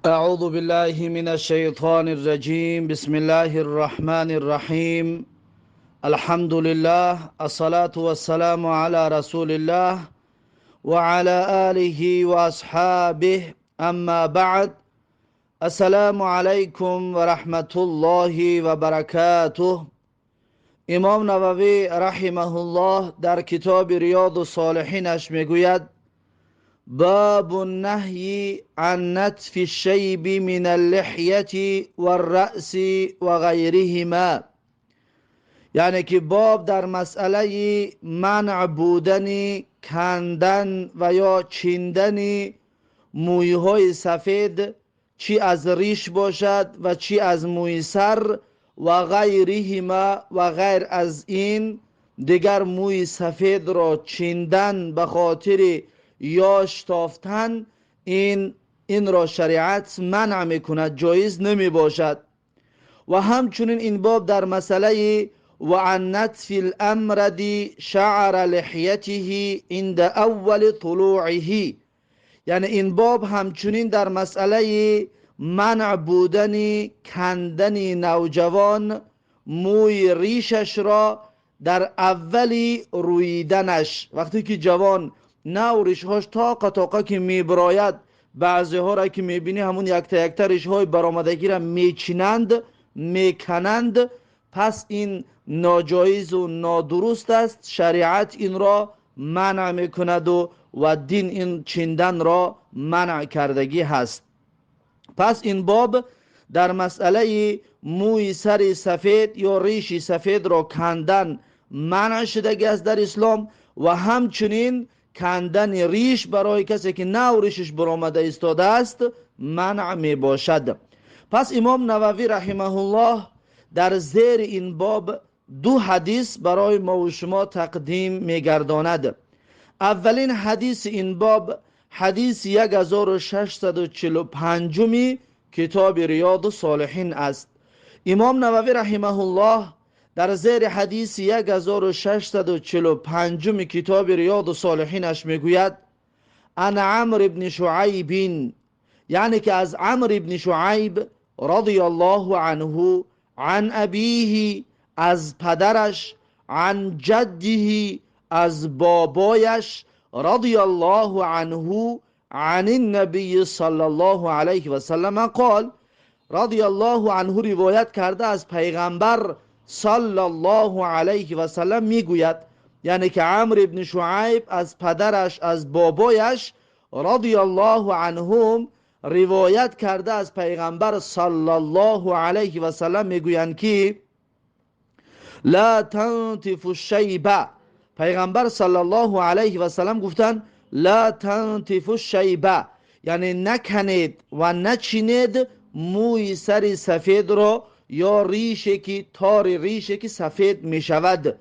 أعوذ بالله من الشيطان الرجيم. بسم الله الرحمن الرحيم. الحمد لله، الصلاة والسلام على رسول الله وعلى آله وأصحابه. أما بعد، السلام عليكم ورحمة الله وبركاته. امام نووی رحمه الله در کتاب ریاض الصالحینش میگوید: باب النهی عن نتف الشیب من اللحیة والرأس وغیرهما. یعنی که باب در مسئله منع بودن کندن و یا چیندن مویهای سفید، چی از ریش باشد و چی از موی سر، و غیرهما و غیر از این دیگر موی سفید را چیندن به خاطر یا شتافتن، این را شریعت منع میکند، جایز نمی باشد. و همچنین این باب در مسئله و عن نتف الامرد شعر لحیته عند اول طلوعه، یعنی این باب همچنین در مسئله منع بودن کندن نوجوان موی ریشش را در اول رویدنش. وقتی که جوان نو ریشهاش تاقه تاقه که میبراید، بعضی ها را که میبینی همون یکتا یکتا ریشهای برآمدگی را میچینند، میکنند، پس این ناجایز و نادرست است. شریعت این را منع میکند و دین این چیندن را منع کردگی هست. پس این باب در مسئله موی سر سفید یا ریش سفید را کندن منع شدگی است در اسلام، و همچنین کندن ریش برای کسی که نو ریشش برآمده ایستاده است منع می باشد. پس امام نووی رحمه الله در زیر این باب دو حدیث برای ما و شما تقدیم می گرداند. اولین حدیث این باب حدیث 1645 کتاب ریاض الصالحین است. امام نووی رحمه الله در زیر حدیث 1645 کتاب ریاض الصالحینش میگوید: عن عمرو بن شعیب، یعنی که از عمرو بن شعیب رضی الله عنه، عن ابیه، از پدرش، عن جده، از بابایش، رضی الله عنه، عن النبی صلی الله علیه و سلم قال. رضی الله عنه روایت کرده از پیغمبر صلی الله علیه و سلم میگوید، یعنی که عمرو بن شعیب از پدرش، از بابایش رضی الله عنهم روایت کرده از پیغمبر صلی الله علیه و سلم میگویند که لا تنتف الشیب. پیغمبر صلی الله علیه و سلم گفتند لا تنتف الشیب، یعنی نکنید و نچینید موی سر سفید را یا ریشه که تار ریشه که سفید می شود.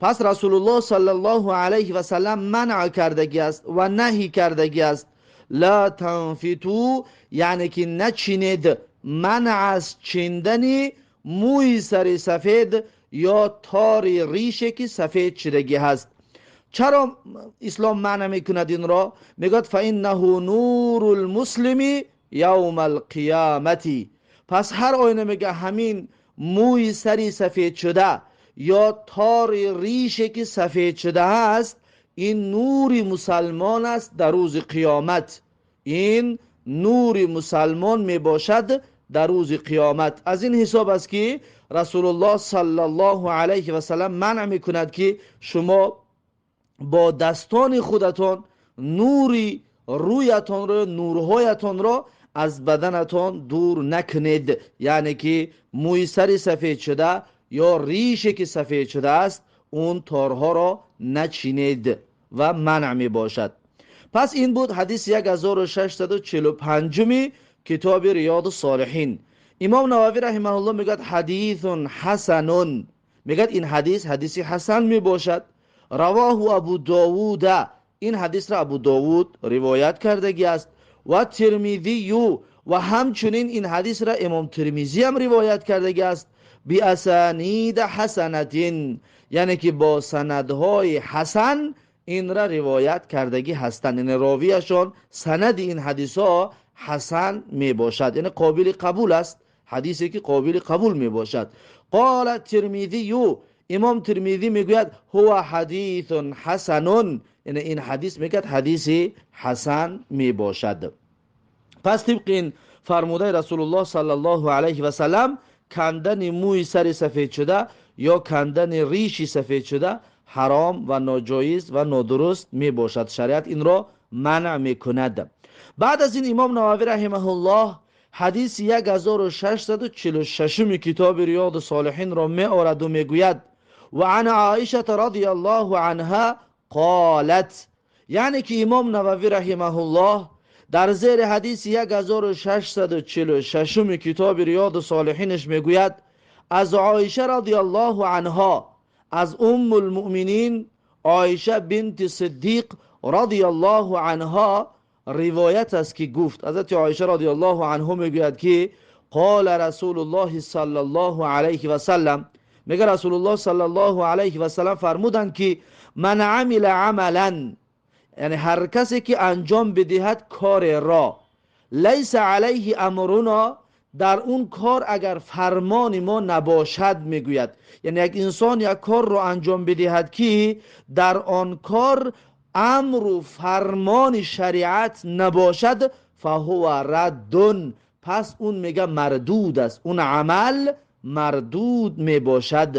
پس رسول الله صلی الله علیه و سلم منع کردگی است و نهی کردگی است. لا تنفتو یعنی که نچینید، منع از چیندن موی سر سفید یا تار ریشه که سفید شدگی هست. چرا اسلام منع میکند این را؟ میگوید فانه نور المسلم یوم القیامت. پس هر آینه میگه همین موی سری سفید شده یا تار ریشه که سفید شده است، این نور مسلمان است در روز قیامت. این نور مسلمان میباشد در روز قیامت. از این حساب است که رسول الله صلی الله علیه و سلم منع میکند که شما با دستان خودتان نوری رویتان را، نورهایتان را از بدنتان دور نکنید. یعنی که موی سر سفید شده یا ریشه که سفید شده است، اون تارها را نچینید و منع می باشد. پس این بود حدیث 1645 کتاب ریاض الصالحین. امام نووی رحمه الله میگوید حدیث حسن، میگوید این حدیث حدیث حسن می باشد. رواه ابو داوود، این حدیث را ابو داوود روایت کردگی است، و ترمذی، و همچنین این حدیث را امام ترمذی هم روایت کردگی است، بی اسانید حسنتین، یعنی که با سندهای حسن این را روایت کردگی هستند. یعنی راویشان سند این حدیث ها ҳасан мебошад, яъне қобили қабул аст, ҳадисе ки қобили қабул мебошад. Қол Термизию, имом Термизӣ мегӯяд: ҳува ҳадисун ҳасанун, яъне ин ҳадис, мегӯяд, ҳадиси ҳасан мебошад. Пас тибқи ин фармудаи Расулуллоҳ саллаллоҳу алайҳи васаллам, кандани мӯи сари сафед шуда ё кандани риши сафед шуда ҳаром ва ноҷоиз ва нодуруст мебошад. Шариат инро манъ мекунад. Баъд аз ин имом Нававӣ раҳимаҳуллоҳ ҳадиси 1646-уми китоби Риёду Солиҳинро меораду мегӯяд: ва ан Оишата радиаллоҳу анҳа қолат. Яъне ки имом Нававӣ раҳимаҳуллоҳ дар зери ҳадиси 1646-уми китоби Риёду Солиҳинаш мегӯяд: аз Оиша радиаллоҳу анҳо, аз Уммулмуъминин Оиша бинти Сиддиқ радиаллоҳу анҳо ривоят аст, ки гуфт, ҳазрати Оиша радиаллоҳу анҳу мегӯяд, ки қола Расулуллоҳи саллаллоҳу алайҳи васаллам, мега Расулуллоҳ саллаллоҳу алайҳи васаллам фармуданд, ки ман амила амалан, яъне ҳар касе ки анҷом бидиҳад кореро, лайса алайҳи амруно, дар он кор агар фармони мо набошад, мегӯяд, яъне як инсон як корро анҷом бидиҳад, ки дар он кор амру фармони шариат набошад, фаҳува раддун, пас он, мега, мардуд аст, он амал мардуд мебошад.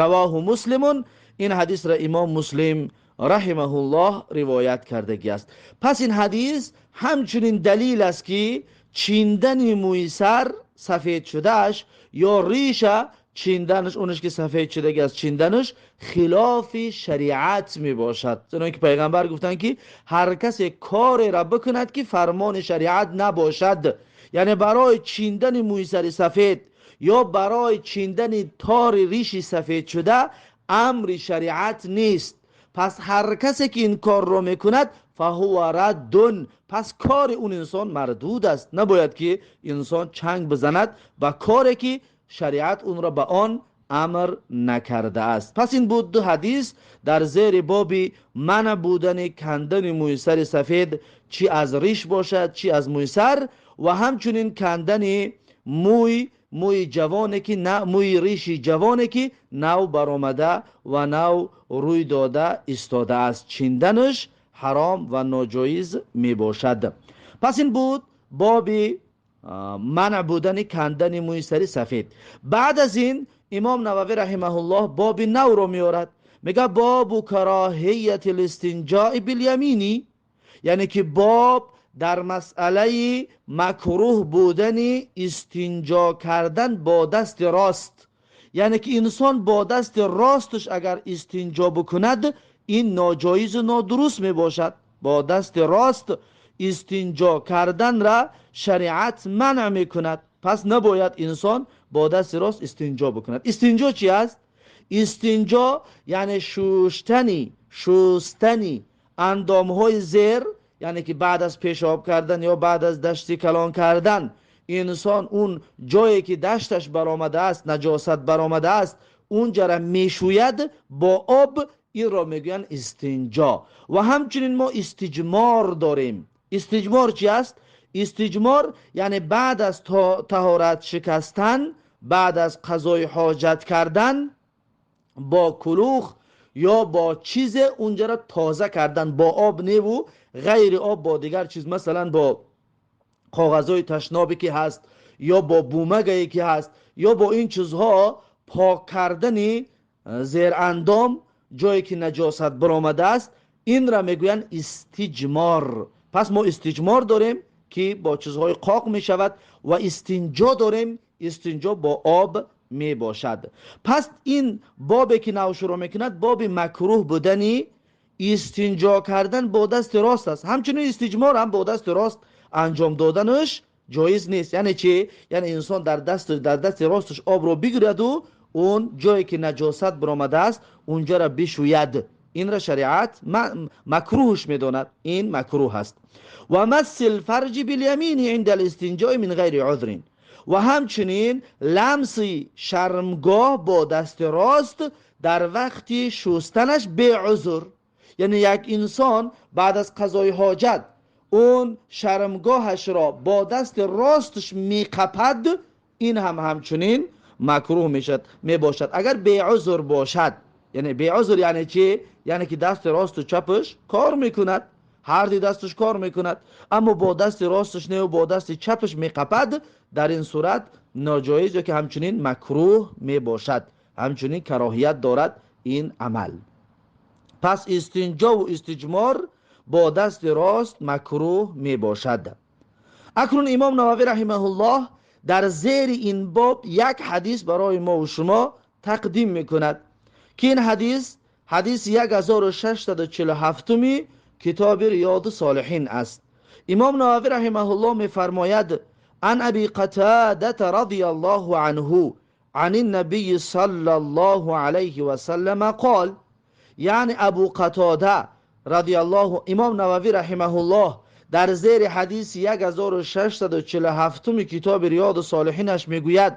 Равоҳу Муслимун, ин ҳадисро имом Муслим раҳимаҳуллоҳ ривоят кардагӣ аст. Пас ин ҳадис ҳамчунин далил аст, ки чиндани мӯи сар сафед шудааш ё риша чинданаш, онаш ки сафед шудаги аст, чинданаш хилофи шариат мебошад, чунон ки пайғамбар гуфтанд, ки ҳар касе кореро бикунад, ки фармони шариат набошад, яъне барои чиндани мӯи сари сафед ё барои чиндани тори риши сафед шуда амри шариат нест, пас ҳар касе ки ин корро мекунад, фаҳува раддун, пас кори он инсон мардуд аст. Набояд ки инсон чанг бизанад ба коре, ки шариат онро ба он амр накардааст. Пас ин буд ду ҳадис дар зери боби манъ будани кандани мӯи сари сафед, чӣ аз риш бошад, чӣ аз мӯи сар, ва ҳамчунин кандани мӯи ҷавоне ки на мӯи риши ҷавоне, ки нав баромада ва нав рӯй дода истодааст, чинданаш ҳаром ва ноҷоиз мебошад. Пас ин буд боби манъ будани кандани мӯи сари сафед. Баъд аз ин имом Нававӣ раҳимаҳуллоҳ боби навро меорад, мега: бобу кароҳияти листинҷои билямини, яъне ки боб дар масъалаи макрӯҳ будани истинҷо кардан бо дасти рост, яъне ки инсон бо дасти росташ агар истинҷо бикунад, ин ноҷоизу нодуруст мебошад. Бо дасти рост истинҷо карданра шариат манъ мекунад. Пас набояд инсон бо дасти рост истинҷо бикунад. Истинҷо чи аст? Истинҷо яъне шустани андомҳои зер, яъне ки баъд аз пешоб кардан ё баъд аз дашти калон кардан инсон он ҷое ки дашташ баромадааст, наҷосат баромадааст, унҷара мешӯяд бо об, инро мегӯянд истинҷо. Ва ҳамчунин мо истиҷмор дорем. Истиҷмор чи аст? Истиҷмор яъне баъд аз таҳорат шикастан, баъд аз қазои ҳоҷат кардан, бо кулух ё бо чизе унҷара тоза кардан, бо об неву ғайри об, бо дигар чиз, масалан бо коғазҳои ташнобе ки ҳаст, ё бо бумагае ки ҳаст, ё бо ин чизҳо пок кардани зерандом, ҷое ки наҷосат баромадааст, инра мегӯянд истиҷмор. Пас мо истиҷмор дорем, ки бо чизҳои қоқ мешавад, ва истинҷо дорем, истинҷо бо об мебошад. Пас ин бобе ки нав шурӯъ мекунад, боби макрӯҳ будани истинҷо кардан бо дасти рост аст. Ҳамчунин истиҷмор ҳам бо дасти рост анҷом доданаш ҷоиз нест. Яъне чи? Яъне инсон дар дасти росташ обро бигираду он ҷое ки наҷосат баромадааст, унҷара бишӯяд, инра шариат макрӯҳш медонад, ин макрӯҳ аст. Ва масси лфарҷи билямини инда листинҷои мин ғайри узрин, ва ҳамчунин ламси шармгоҳ бо дасти рост дар вақти шустанаш беузр, яъне як инсон баъд аз қазои ҳоҷат اون شرمگاهش را با دست راستش میقپد، این هم همچنین مکروه میشد میباشد اگر بی عذر باشد. یعنی بی عذر یعنی چی؟ یعنی که دست راست و چپش کار میکند، هر دی دستش کار میکند، اما با دست راستش نه و با دست چپش میقپد، در این صورت ناجایز یا که همچنین مکروه میباشد، همچنین کراهیت دارد این عمل. پس استنجا و استجمار با دست راست مکروه میباشد. اکنون امام نووی رحمه الله در زیر این باب یک حدیث برای ما و شما تقدیم میکند که این حدیث حدیث 1647 کتاب ریاض صالحین است. امام نووی رحمه الله میفرماید: عن ابی قتاده رضی الله عنه عن النبی صلی الله علیه و سلم قال. یعنی ابو قتاده رضی الله، امام نووی رحمه الله در زیر حدیث 1647 کتاب ریاض صالحینش میگوید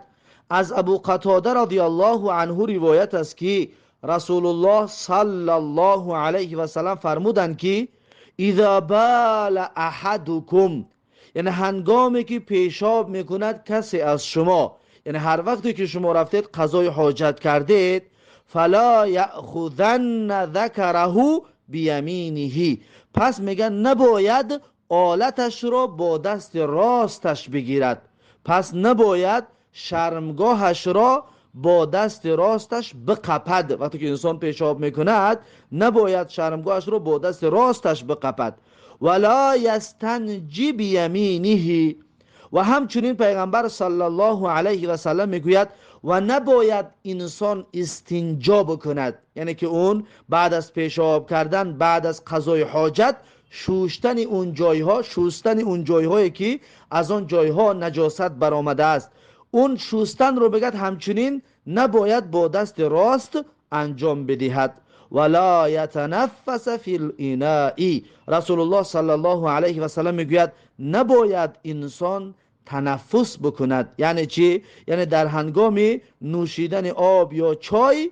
از ابو قتاده رضی الله عنه روایت است که رسول الله صلی الله علیه و سلم فرمودند که اذا بال احدکم، یعنی هنگامی که پیشاب میکند کسی از شما، یعنی هر وقتی که شما رفتید قضای حاجت کردید، فلا یأخذن ذکره بیمینه، پس میگن نباید آلتش را با دست راستش بگیرد، پس نباید شرمگاهش را با دست راستش بقپد. وقتی که انسان پیشاب میکند نباید شرمگاهش را با دست راستش بقپد. ولا یستنجی بیمینه، و همچنین پیغمبر صلی الله علیه و سلم میگوید و نباید انسان استنجا بکند، یعنی که اون بعد از پیشاب کردن، بعد از قضای حاجت، شوستن اون جایها، شوستن اون جایهایی که از آن جایها نجاست برآمده است، اون شوستن رو بگد همچنین نباید با دست راست انجام بدهد. ولا یتنفس فی الاناء، رسول الله صلی الله علیه و سلم میگوید نباید انسان تنفس بکند. یعنی چی؟ یعنی در هنگام نوشیدن آب یا چای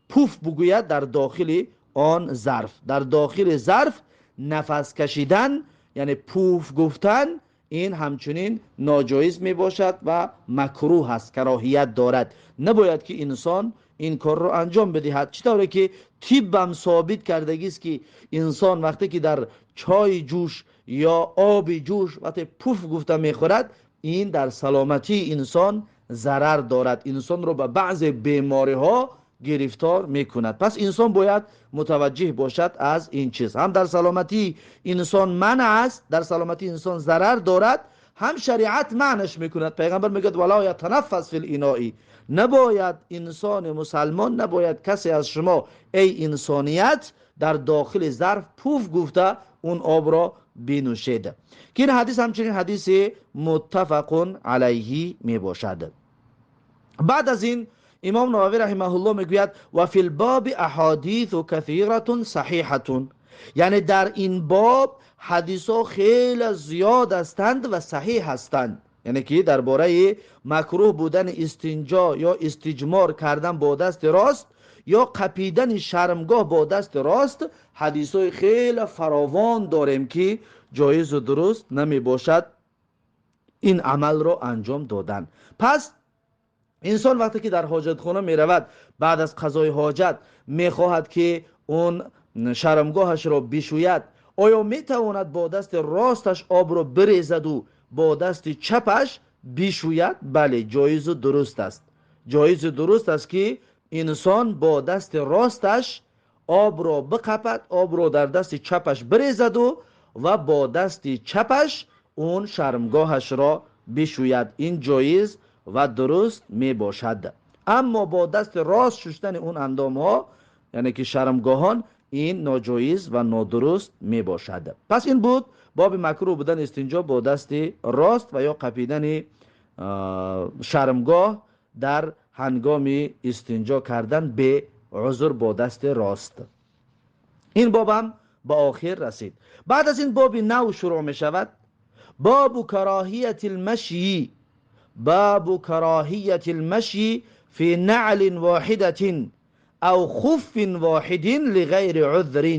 پوف بگوید در داخل آن ظرف، در داخل ظرف نفس کشیدن یعنی پوف گفتن، این همچنین ناجایز می باشد و مکروه است، کراهیت دارد. نباید که انسان این کار رو انجام بدهد. چطوره که طب هم ثابت کردگی است که انسان وقتی که در چای جوش یا آب جوش وقتی پوف گفته میخورد، این در سلامتی انسان ضرر دارد، انسان رو به بعض بیماری ها گرفتار میکند. پس انسان باید متوجه باشد از این چیز. هم در سلامتی انسان منع است، در سلامتی انسان ضرر دارد، هم شریعت منعش میکند. پیغمبر میگه ولا یتنفس فی الاناء، نباید انسان مسلمان، نباید کسی از شما ای انسانیت در داخل ظرف پوف گفته اون آب را بنوشید. که این حدیث همچنین حدیث متفق علیه می باشد. بعد از این امام نووی رحمه الله میگوید و فی الباب احادیث کثیره صحیحه، یعنی در این باب حدیث ها خیلی زیاد هستند و صحیح هستند. یعنی که درباره مکروه بودن استنجا یا استجمار کردن با دست راست یا قپیدن شرمگاه با دست راست حدیث های خیلی فراوان داریم که جایز و درست نمی باشد این عمل را انجام دادن. پس انسان وقتی که در حاجتخانه می رود، بعد از قضای حاجت می خواهد که اون شرمگاهش را بشوید، آیا می تواند با دست راستش آب را بریزد و با دست چپش بشوید؟ بله، جایز و درست است. جایز و درست است که انسان با دست راستش آب را بقپد، آب را در دست چپش بریزد و با دست چپش اون شرمگاهش را بشوید. این جایز و درست می باشد. اما با دست راست شستن اون اندام ها، یعنی که شرمگاهان، این ناجایز و نادرست می باشد. پس این بود باب مکروه بودن استنجا با دست راست و یا قپیدن شرمگاه در هنگام استنجا کردن به عذر با دست راست. این بابم به آخر رسید. بعد از این باب نو شروع می شود، باب کراهیت المشی، باب کراهیت المشی فی نعل واحدة او خف واحد لغیر عذر.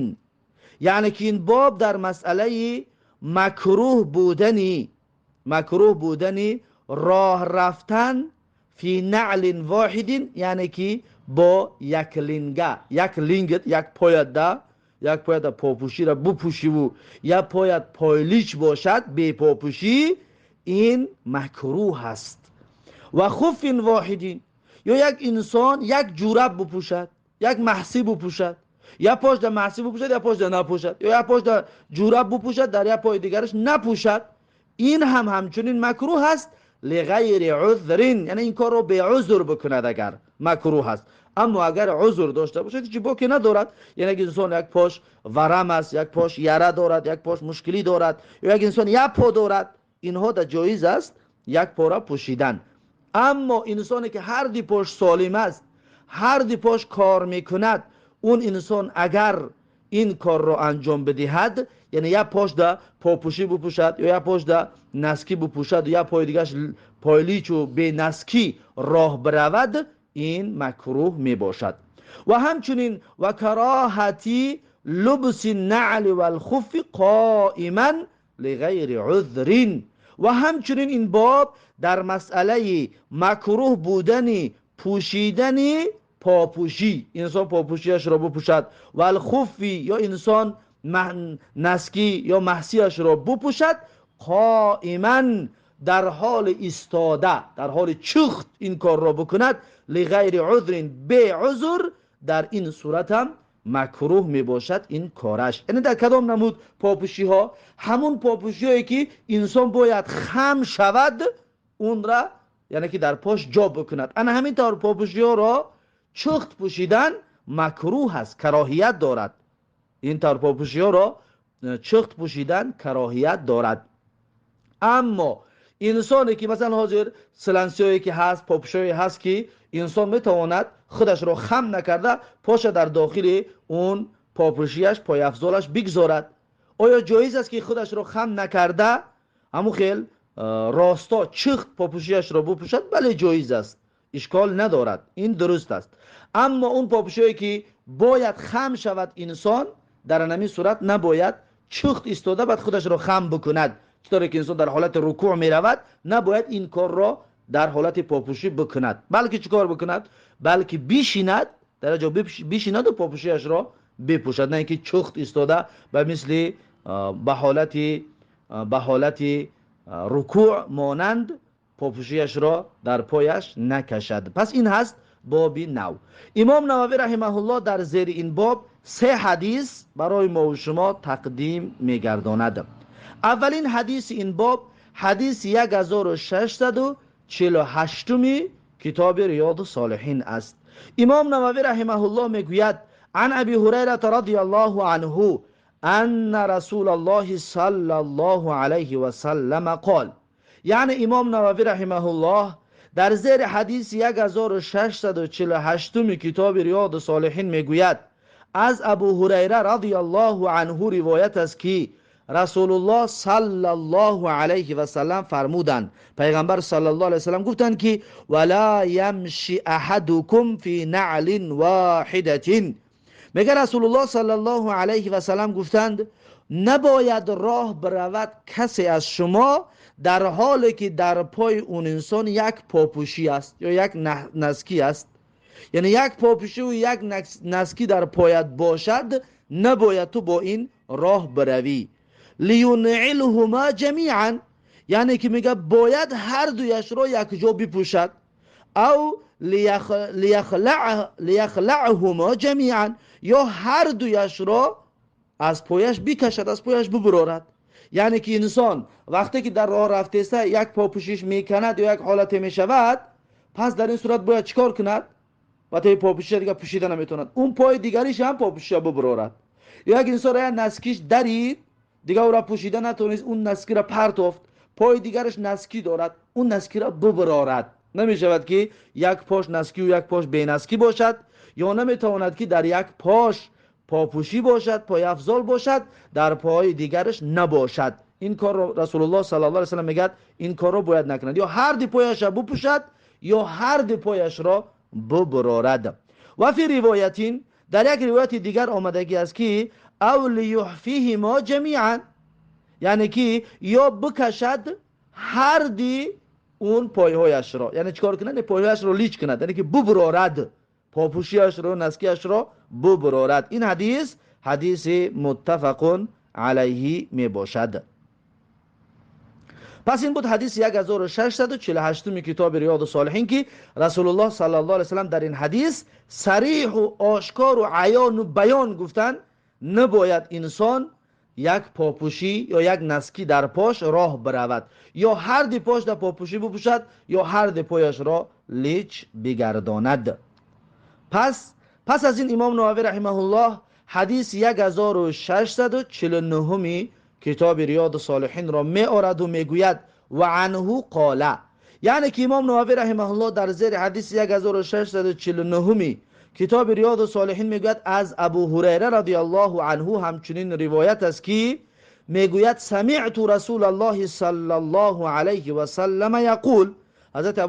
یعنی که این باب در مسئله макрӯҳ будани роҳ рафтан фи наълин воҳидин, яъне ки бо як линга, як лингат, як пояда, як пояда попӯширо бупӯшиву як пояд пойлич бошад бепопӯшӣ, ин макрӯҳ аст. Ва хуффин воҳидин, ё як инсон як ҷураб бупӯшад, як маҳсӣ бупӯшад, як пош дар маҳсӣ бупӯшад, як пош дар напӯшад, ё як пош дар ҷураб бупӯшад, дар як пои дигараш напӯшад, ин ҳам ҳамчунин макрӯҳ аст. Лиғайри узрин, яъне ин корро беузр бикунад агар макрӯҳ аст. Аммо агар узр дошта бошад, ҳеҷ боке надорад. Яъне як инсон як пош варам аст, як пош яра дорад, як пош мушкилӣ дорад, ё як инсон як по дорад, инҳо дар ҷоиз аст як пора пӯшидан. Аммо инсоне ки ҳар ду пош солим аст, ҳар ду пош кор мекунад, он инсон агар ин корро анҷом бидиҳад, яъне як пош да попӯшӣ бупӯшад ё як пош да наскӣ бупӯшад, як пои дигараш пойличу бенаскӣ роҳ биравад, ин макрӯҳ мебошад. Ва ҳамчунин ва кароҳати лубси наъли валхуффи қоиман лиғайри узрин, ва ҳамчунин ин боб дар масъалаи макрӯҳ будани пӯшидани попӯшӣ, инсон попӯшиашро бупӯшад, валхуффи, ё инсон наскӣ ё маҳсиашро бупӯшад, қоиман, дар ҳоли истода, дар ҳоли чухт ин корро бикунад, лиғайри узрин, беузр, дар ин сурат ҳам макрӯҳ мебошад ин кораш. Яъне дар кадом намуд попӯшиҳо? Ҳамун попӯшиҳое ки инсон бояд хам шавад, онра яъне ки дар пош ҷо бикунад. Ана ҳамин тавр попӯшиҳоро чухт пӯшидан макрӯҳ аст, кароҳият дорад. Ин тавр попӯшиҳоро чухт пӯшидан кароҳият дорад. Аммо инсоне ки масалан ҳозир слансиҳое ки ҳаст, попӯшиҳое ҳаст ки инсон метавонад худашро хам накарда поша дар дохили он попӯшиаш, пойафзолаш бигзорад, оё ҷоиз аст ки худашро хам накарда ҳамун хел росто чухт попӯшиашро бупӯшад? Бале, ҷоиз аст, ишкол надорад, ин дуруст аст. Аммо он попӯшиҳое ки бояд хам шавад инсон, дар ҳамин сурат набояд чухт истода баъд худашро хам бикунад. Читоре ки инсон дар ҳолати рукӯъ меравад, набояд ин корро дар ҳолати попӯшӣ бикунад, балки чӣ кор бикунад? Балки бишинад, дар ҷо бишинаду попӯшиашро бипӯшад, на ин ки чухт истода ба мисли ба ҳолати рукӯъ монанд попӯшиашро дар пояш накашад. Пас ин ҳаст боби нав. Имом Нававӣ раҳимаҳуллоҳ дар зери ин боб се ҳадис барои мову шумо тақдим мегардонад. Аввалин ҳадиси ин боб ҳадиси 1648-уми китоби Риёду Солиҳин аст. Имом Нававӣ раҳимаҳуллоҳ мегӯяд: Ан Аби Ҳурайрата радиаллоҳу анҳу анна Расулаллоҳи саллаллоҳу алайҳи васаллама қол. Яъне имом Нававӣ раҳимаҳуллоҳ дар зери ҳадиси 1648-уми китоби Риёду Солиҳин мегӯяд: аз Абу Ҳурайра радиаллоҳу анҳу ривоят аст, ки Расулуллоҳ саллаллоҳу алайҳи васаллам фармуданд, пайғамбар саллаллоҳу алайҳи васаллам гуфтанд, ки вала ямши аҳадукум фи наълин воҳидатин. Мега Расулуллоҳ саллаллоҳу алайҳи васаллам гуфтанд: набояд роҳ биравад касе аз шумо дар ҳоле ки дар пои он инсон як попӯшӣ аст ё як наскӣ аст. Яъне як попӯшиву як наскӣ дар поят бошад, набояд ту бо ин роҳ биравӣ. Лиюнъилҳума ҷамиан, яъне ки мега бояд ҳар дуяшро якҷо бипӯшад, ав лияхлаъҳума ҷамиан, ё ҳар дуяшро аз пояш бикашад, аз пояш бубурорад. Яъне ки инсон вақте ки дар роҳ рафтеста, як попӯшиш меканад ё як ҳолате мешавад, пас дар ин сурат бояд чӣ кор кунад? Вақте попӯшиша дига пӯшида наметавонад, он пои дигариш ҳам попӯшиша бубурорад. Ё як инсон як наскиш дарид, дига ӯра пӯшида натавонист, он наскира партофт, пои дигараш наскӣ дорад, он наскира бубурорад. Намешавад ки як пош наскию як пош бенаскӣ бошад, ё наметавонад ки дар як пош попӯшӣ бошад, пойафзол бошад, дар пои дигараш набошад. Ин корро Расулуллоҳ саллаллоҳу алайҳи васаллам мегӯяд, ин корро бояд накунад: ё ҳар ду пояшро бупӯшад, ё ҳар ду пояшро бубурорад. Ва фи ривоятин, дар як ривояти дигар омадагӣ аст, ки ав лиюҳфиҳимо ҷамиан. Яъне ки ё бикашад ҳарди он пойҳояшро, яъне чикор кунад? Пойҳояшро лич кунад, яъне ки бубурорад попӯшиашро, наскиашро бубурорад. Ин ҳадис ҳадиси муттафақун алайҳи мебошад. Пас ин буд ҳадиси 1648 китоби Риёду Солиҳин, ки Расулуллоҳ саллаллоҳу алайҳи васаллам дар ин ҳадис сариҳу ошкору аёну баён гуфтанд, набояд инсон як попӯшӣ ё як наски дар пош роҳ биравад, ё ҳарди пош дар попӯшӣ бипӯшад, ё ҳарди пояшро лич бигардонад. Пас аз ин имом Нававӣ раҳимаҳуллоҳ ҳадиси 1649 китоби Риёду Солиҳинро меораду мегӯяд: ва анҳу қола. Яъне ки имом Нававӣ раҳимаҳуллоҳ дар зери ҳадиси 1649 китоби Риёду Солиҳин мегӯяд: аз Абу Ҳурайра радиаллоҳу анҳу ҳамчунин ривоят аст, ки мегӯяд: самиъту расулаллоҳи саллаллоҳу алайҳи васаллама яқул. Ҳазрати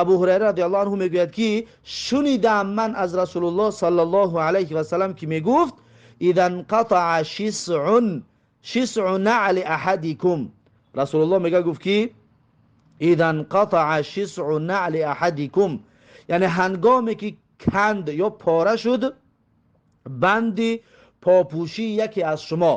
Абу Ҳурайра радиаллоҳу анҳу мегӯяд, ки шунидам ман аз Расулуллоҳ саллаллоҳу алайҳи васаллам, ки мегуфт: иза инқатаа шисъу наъли аҳадикум. Расулуллоҳ мега гуфт, ки иза инқатаа шисъу наъли аҳадикум, яъне ҳангоме ки канд ё пора шуд банди попӯшии яке аз шумо,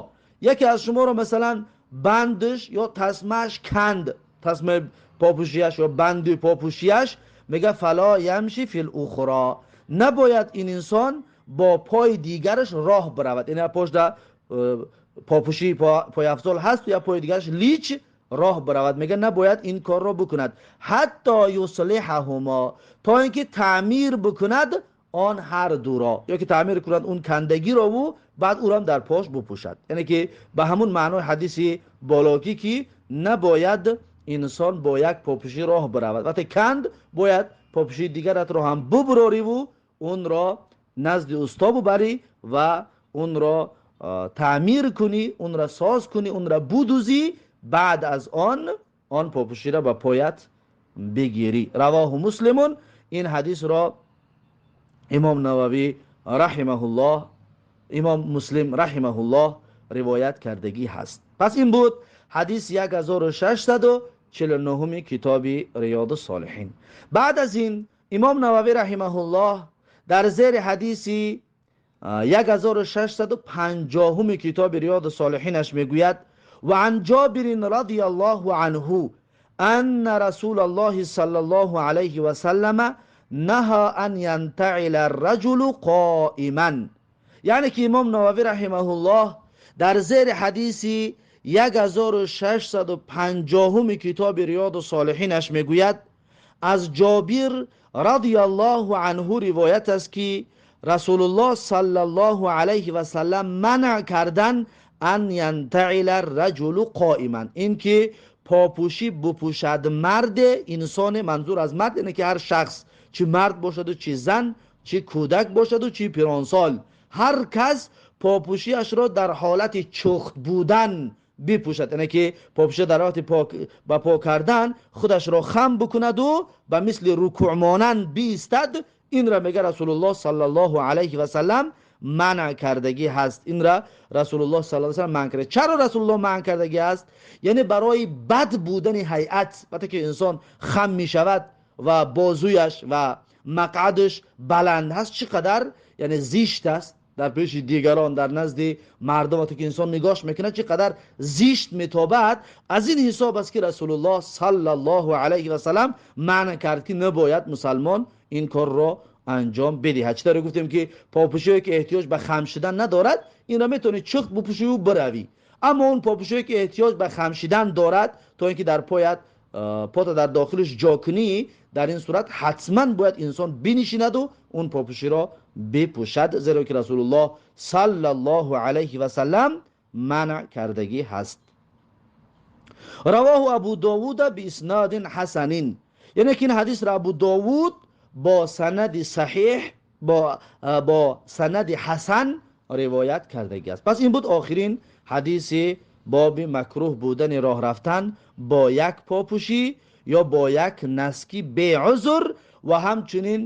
яке аз шуморо масалан бандаш ё тасмааш канд, тасмаи попӯшияш ё банди попӯшияш, мега: фало ямши фил ухро, набояд ин инсон бо пои дигараш роҳ биравад. Яъне пош да попӯшии пойафзол ҳаст, я пои дигараш лич роҳ биравад, мега набояд ин корро бикунад. Ҳатто юслиҳаҳумо, то ин ки таъмир бикунад он ҳар дуро, ё ки таъмир кунад он кандагиро, баъд ӯрам дар пош бупӯшад. Яъне ки ба ҳамун маънои ҳадиси бологӣ, ки набояд инсон бо як попӯшӣ роҳ биравад, вақте канд, бояд попӯшии дигаратро ҳам бубурориву онро назди усто бубарӣ ва онро таъмир кунӣ, онро соз кунӣ, онро будузӣ, баъд аз он попӯширо ба поят бигирӣ. Равоҳу Муслимун. Ин ҳадисро имом Нававӣ раҳимаҳуллоҳ, имом Муслим раҳимаҳуллоҳ ривоят кардагӣ ҳаст. Пас ин буд ҳадис 1649 китоби Риёду Солиҳин. Баъд аз ин имом Нававӣ раҳимаҳуллоҳ дар зери ҳадиси 1650 китоби Риёду Солиҳинаш мегӯяд: ва ан Ҷобирин радиаллоҳу анҳу анна расулаллоҳи саллаллоҳу алайҳи васаллама наҳа ан янтаила арраҷулу қоиман. Яъне ки имом Нававӣ раҳимаҳуллоҳ дар зери ҳадиси 1650 китоби Риёду Солиҳинаш мегӯяд: аз Ҷобир радиаллоҳу анҳу ривоят аст, ки Расулуллоҳ саллаллоҳу алайҳи васаллам манъ кардан ан янтаила раҷулу қоиман, ин ки попӯшӣ бупӯшад марде, инсоне. Манзур аз мард ине ки ҳар шахс, чӣ мард бошаду, чӣ зан, чӣ кӯдак бошаду, чӣ пиронсол, ҳар кас попӯшиашро дар ҳолати чухт будан бипӯшад, яъне ки попӯшиа дар ҳолати ба по кардан худашро хам бикунаду ба мисли рукӯъ монанд биистад. Инра мега Расулуллоҳ саллаллоҳу алайҳи васаллам манъ кардагӣ ҳаст. Инра Расулуллоҳ саллаллоҳу алайҳи васаллам манъ карда. Чаро Расулуллоҳ манъ кардагӣ ҳаст? Яъне барои бад будани ҳайат. Вақте ки инсон хам мешавад ва бозуяш ва мақъадаш баланд ҳаст, чӣ қадар яъне зишт аст дар пеши дигарон, дар назди мардум. Вақте ки инсон нигоҳш мекунад, чӣ қадар зишт метобад. Аз ин ҳисоб аст, ки Расулуллоҳ саллаллоҳу алайҳи васаллам манъ кард, ки набояд мусалмон ин корро анҷом бидиҳад. Чӣ тавре гуфтем, ки попӯшие ки эҳтиёҷ ба хам шудан надорад, инро метавонӣ чухт бупӯшиву биравӣ, аммо он попӯшие ки эҳтиёҷ ба хам шудан дорад, то ин ки дар поят пота дар дохилиш ҷо кунӣ, дар ин сурат ҳатман бояд инсон бинишинаду он попӯширо бипӯшад, зеро ки Расулуллоҳ саллаллоҳу алайҳи васаллам манъ кардагӣ ҳаст. Равоҳу Абу Довуда бииснодин ҳасанин. Яъне ки ин ҳадисро Абу Довуд бо санади саҳиҳ, бо санади ҳасан ривоят кардагӣ аст. Пас ин буд охирин ҳадиси боби макрӯҳ будани роҳ рафтан бо як попӯшӣ ё бо як наски беузр ва ҳамчунин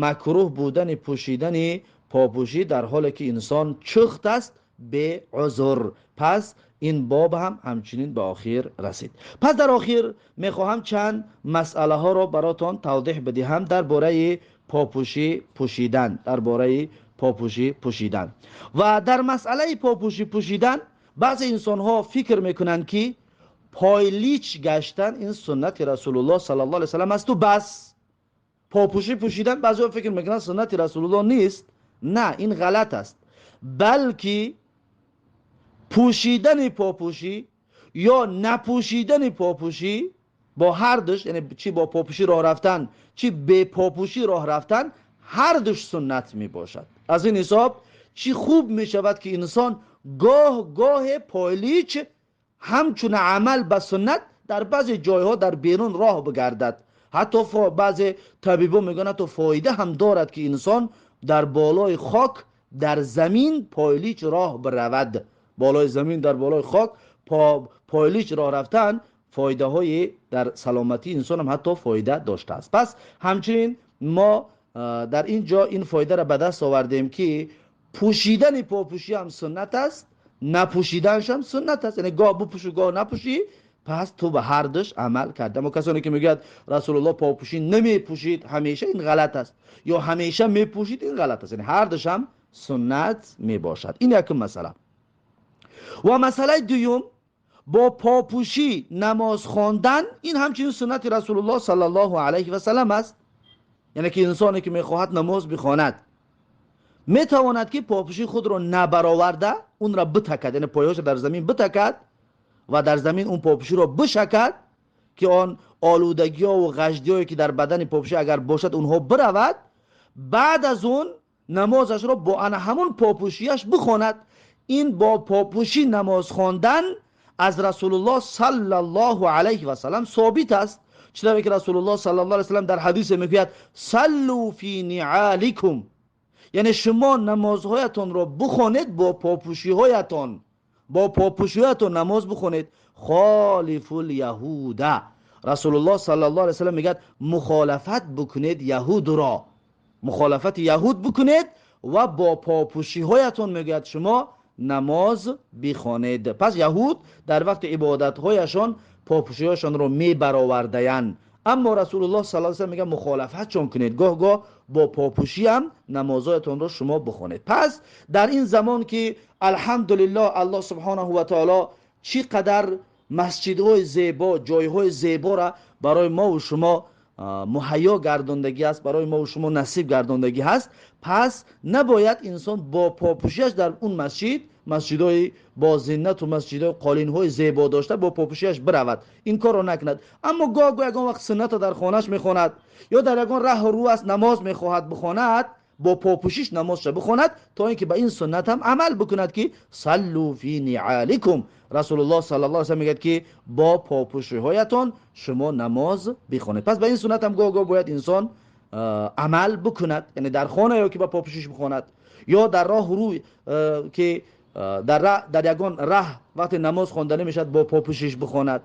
макрӯҳ будани пӯшидани попӯшӣ дар ҳоле ки инсон чухт аст беузр. Пас ин боб ҳам ҳамчунин ба охир расид. Пас дар охир мехоҳам чанд масъалаҳоро баротон тавдеҳ бидиҳам дар бораи попӯшӣ пӯшидан, дар бораи попӯшӣ пӯшидан. Ва дар масъалаи попӯшӣ пӯшидан баъзе инсонҳо фикр мекунанд, ки пойлич гаштан ин суннати Расулуллоҳ саллаллоҳу алайҳи васаллам асту бас. Попӯшӣ пӯшидан баъзеҳо фикр мекунанд, суннати Расулуллоҳ нест. На, ин ғалат аст, балки пӯшидани попӯшӣ ё напӯшидани попӯшӣ бо ҳар душ, яъне чӣ бо попӯшӣ роҳ рафтан, чӣ бепопӯшӣ роҳ рафтан, ҳар душ суннат мебошад. Аз ин ҳисоб чӣ хуб мешавад, ки инсон гоҳ гоҳе пойлич ҳамчун амал ба суннат дар баъзе ҷойҳо дар берун роҳ бигардад. Ҳатто баъзе табибон мегӯянд, ҳатто фоида ҳам дорад, ки инсон дар болои хок, дар замин пойлич роҳ биравад. Болои замин, дар болои хок пойлич роҳ рафтан фоидаҳои дар саломатии инсон ҳам ҳатто фоида доштааст. Пас ҳамчунин мо дар ин ҷо ин фоидаро ба даст овардем, ки пӯшидани попӯшӣ ҳам суннат аст, напӯшиданаш ҳам суннат аст. Яъне гоҳ бипӯшу, гоҳ напӯшӣ, пас ту ба ҳар душ амал кард. Аммо касоне ки мегӯяд, Расулуллоҳ попӯшӣ намепӯшид ҳамеша, ин ғалат аст, ё ҳамеша мепӯшид, ин ғалат аст. Яъне ҳар душ ҳам суннат мебошад. Ин якум масъала. Ва масъалаи дуюм, бо попӯшӣ намоз хондан, ин ҳамчунин суннати Расулуллоҳ саллаллоҳу алайҳи васаллам аст. Яъне ки инсоне ки мехоҳад намоз бихонад, метавонад, ки попӯши худро набароварда, онро битакад, яъне пойҳошо дар замин битакад ва дар замин он попӯширо бишакад, ки он олудагиҳо ва ғаждиҳое ки дар бадани попӯшӣ агар бошад, онҳо биравад. Баъд аз он намозашро бо ана ҳамон попӯшияш бихонад. Ин бо попӯшӣ намоз хондан аз Расулуллоҳ саллаллоҳу алайҳи васаллам собит аст, чӣ тавре ки Расулуллоҳ саллаллоҳу алайҳи васаллам дар ҳадисе мегӯяд: «Саллу фи ниаликум», яъне шумо намозҳоятонро бихонед бо попӯшиҳоятон, бо попӯшиҳоятон намоз бихонед. «Холифул яҳуда», Расулуллоҳ саллаллоҳу алайҳи васаллам мегӯяд, мухолафат бикунед яҳудро, мухолафати яҳуд бикунед ва бо попӯшиҳоятон, мегӯяд, шумо намоз бихонед. Пас яҳуд дар вақти ибодатҳояшон попӯшиҳояшонро мебаровардаянд, аммо Расулуллоҳ саллаллоҳу алайҳи васаллам мегӯяд, мухолафатшон кунед, гоҳ гоҳ бо попӯшиам намозҳоятонро шумо бихонед. Пас дар ин замон ки, алҳамдулиллоҳ, Аллоҳ субҳонаҳу ва таоло чӣ қадар масҷидҳои зебо, ҷойҳои зебора барои мову шумо муҳайё гардондагӣ аст, барои мову шумо насиб гардондагӣ ҳаст, пас набояд инсон бо попӯшиаш дар он масҷид, масҷидҳои бо зиннату масҷидҳои қолинҳои зебо дошта, бо попӯшиаш биравад, ин корро накунад. Аммо гоҳ гоҳ ягон вақт суннато дар хонаш мехонад ё дар ягон раҳу рӯ аст, намоз мехоҳад бихонад, бо попӯшиш намозша бихонад, то ин ки ба ин суннат ҳам амал бикунад, ки «Саллу фи ниаликум», Расулуллоҳ саллаллоҳу алайҳи васаллам мегӯяд, ки бо попӯшиҳоятон шумо намоз бихонед. Пас ба ин суннат ҳам гоҳ гоҳ бояд инсон амал бикунад, яъне дар хона ё ки ба попӯшиш бихонад, ё дар роҳу рӯ, ки дар ягон раҳ вақте намоз хонданӣ мешавад, бо попӯшиш бихонад.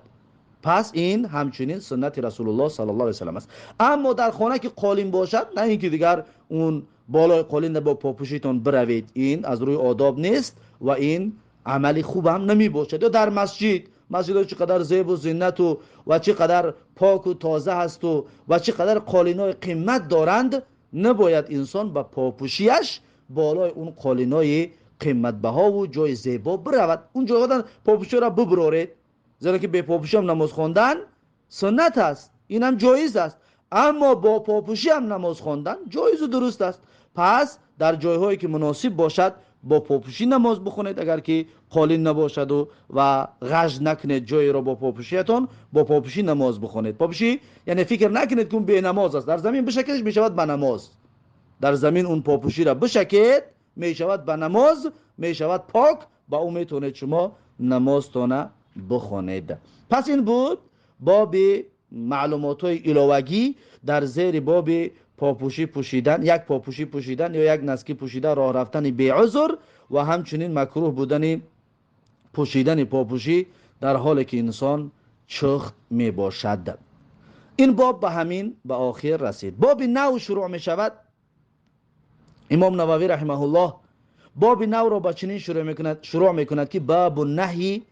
Пас ин ҳамчунин суннати Расулуллоҳ саллаллоҳу алайҳи васаллам аст. Аммо дар хона ки қолин бошад, на ин ки дигар он болои қолин бо попӯшитон биравед, ин аз рӯи одоб нест ва ин амали хуб ҳам намебошад. Ё дар масҷид, масҷидҳо чӣ қадар зебу зиннату ва чӣ қадар поку тоза ҳасту ва чӣ қадар қолинҳои қимат доранд, набояд инсон ба попӯшияш болои он қолинҳои қиматбаҳову ҷои зебо биравад. Он ҷойҳодан попӯширо бибуроред, зеро ки бепопӯшиам намоз хондан суннат аст, инам ҷоиз аст, аммо бо попӯшиам намоз хондан ҷоизу дуруст аст. Пас дар ҷойҳое ки муносиб бошад, бо попӯшӣ намоз бихонед, агар ки қолин набошаду, ва ғаж накунед ҷойеро бо попӯшиятон, бо попӯшӣ намоз бихонед. Попӯшӣ, яъне фикр накунед, ки он бенамоз аст. Дар замин бишакедш, мешавад ба намоз. Дар замин он попӯширо бишакед, мешавад ба намоз, мешавад пок, ба ӯ метавонед шумо намозтона бихонед. Пас ин буд боби маълумотҳои иловагӣ дар зери боби попӯшӣ пӯшидан, як попӯшӣ пӯшидан ё як носки пӯшида роҳ рафтани беузр ва ҳамчунин макрӯҳ будани пӯшидани попӯшӣ дар ҳоле ки инсон чухт мебошад. Ин боб ба ҳамин ба охир расид. Боби нав шурӯъ мешавад. Имом Нававӣ раҳимаҳуллоҳ боби навро ба чунин шурӯъ мекунад, ки бабу наҳйи.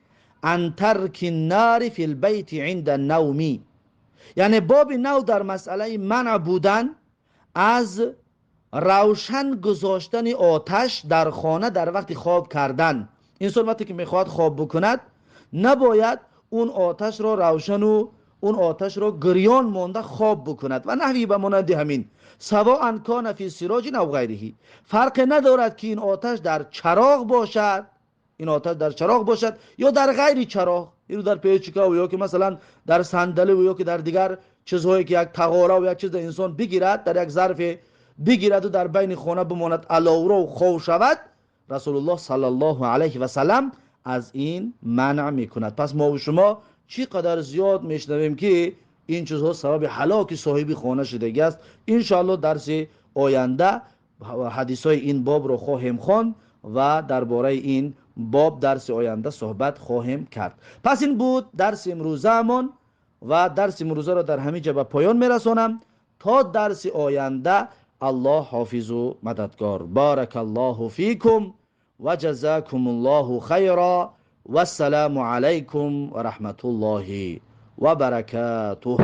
عن ترک النار فی البیت عند النوم. یعنی باب نو در مسئله منع بودن از روشن گذاشتن آتش در خانه در وقت خواب کردن. انسان وقتی که میخواد خواب بکند نباید اون آتش را روشن و اون آتش را گریان مانده خواب بکند و نحوی به مانند همین، سواء کان فی سراج او غیره، فرق ندارد که این آتش در چراغ باشد، این آتش در چراغ باشد یا در غیر چراغ، اینو در پیچکا و یا که مثلا در صندلی و یا که در دیگر چیزهایی که یک تغاره و یک چیز انسان بگیرد، در یک ظرف بگیرد و در بین خانه بماند، علاوه و خواب شود، رسول الله صلی الله علیه و سلم از این منع میکند. پس ما و شما چقدر زیاد میشنویم که این چیزها سبب هلاک صاحب خانه شدگی است. انشاءالله درس آینده حدیث های این باب رو خواهیم خواند و درباره این باب درس آینده صحبت خواهیم کرد. پس این بود درس امروزه‌مان و درس امروزه را در همین جا به پایان میرسانم. تا درس آینده الله حافظ و مددگار. بارک الله فیکم و جزاکم الله خیرا و السلام علیکم و رحمت الله و برکاته.